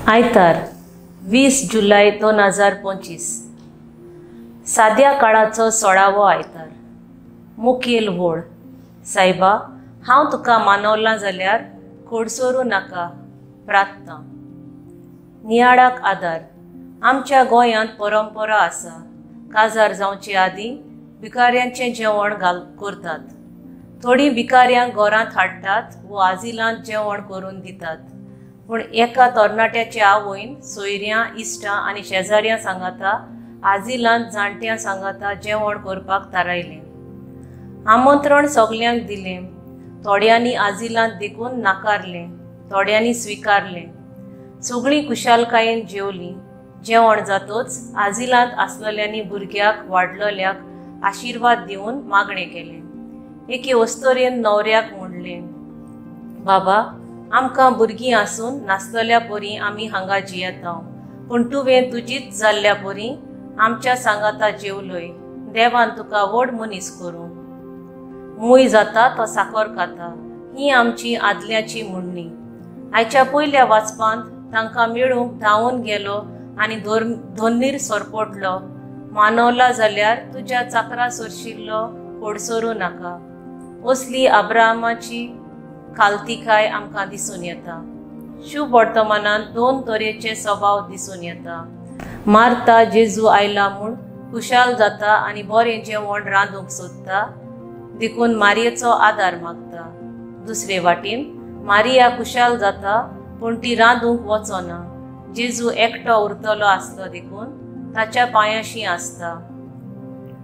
आयतार 20 जुलय 2025 साद्या काळाचो 16वो आयतार. मुखेल वोळ. सायबा, हांव तुका मानवलां जाल्यार कोडसोरूं नाका. प्रार्थना. नियाळाक आदार. आमच्या गोंयांत परंपरा आसा, काजार जावचे आदीं भिकाऱ्यांचें जेवण करतात. थोडीं भिकाऱ्यांक घरांत हाडटात वो आजिलांत जेवण करून दितात. पूण एका तरणाट्याचे आवयन सोयऱ्यां, इश्टां आनी शेजाऱ्यां सांगाता आजिलांत जाणट्यां सांगाता जेवण करपाक थारायलें. आमंत्रण सगल्यांक दिलें. थोड्यांनी आजिलांत देखून नाकारलें, थोड्यांनी स्विकारलें. सगळीं खुशालकायेन जेवलीं. जेवण जातच आजिलांत आसलेल्यांनी भुरग्याक वाडलोल्याक आशिर्वाद दिवन मागणें केलें. एके अस्तोरेन न्हवऱ्याक म्हणलें, बाबा, आमकां भुरगीं आसून नासलेल्या परी आमी हांगा जियेता, पूण तुवें तुजीच जाल्ल्या परी आमच्या सांगाता जेवलोय. देवान तुका व्हड मनीस करूं. मूय जाता तो साकर खाता, ही आमची आदल्याची म्हणणी. आयच्या पयल्या वाचपांत तांकां मेळूंक धांवून गेलो आनी धोन्नीर सरपटलो. मानवला जाल्यार तुज्या चाकरा सरशिल्लो कोडसोरूं नाका. असली अब्राहमाची खालतिकाय आमकां दिसून येता. शुभ वर्तमानांत दोन तरेचे स्वभाव दिसून येता. मार्ता जेजू आयला म्हूण खुशाल जाता आनी बरें जेवण रांदूंक सोदता, देखून मारयेचो आदार मागता. दुसरे वाटेन मारिया खुशाल जाता, पूण ती रांदूंक वचना. जेजू एकटो उरतलो आसलो देखून ताच्या पांयाशी आसता.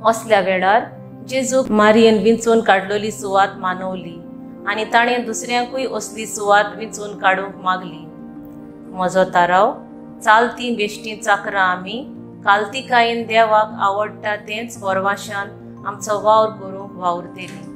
असल्या वेळार जेजूक मारियेन विंचून काडलेली सुवात मानवली आनी ताणें दुसऱ्यांकूय असली सुवात विंचून काडूंक मागली. म्हजो ताराव, चालती बेश्टी चाकरां आमी कालतिकायेन देवाक आवडटा तेंच परवाशान आमचो वावर करूंक वावुरतली.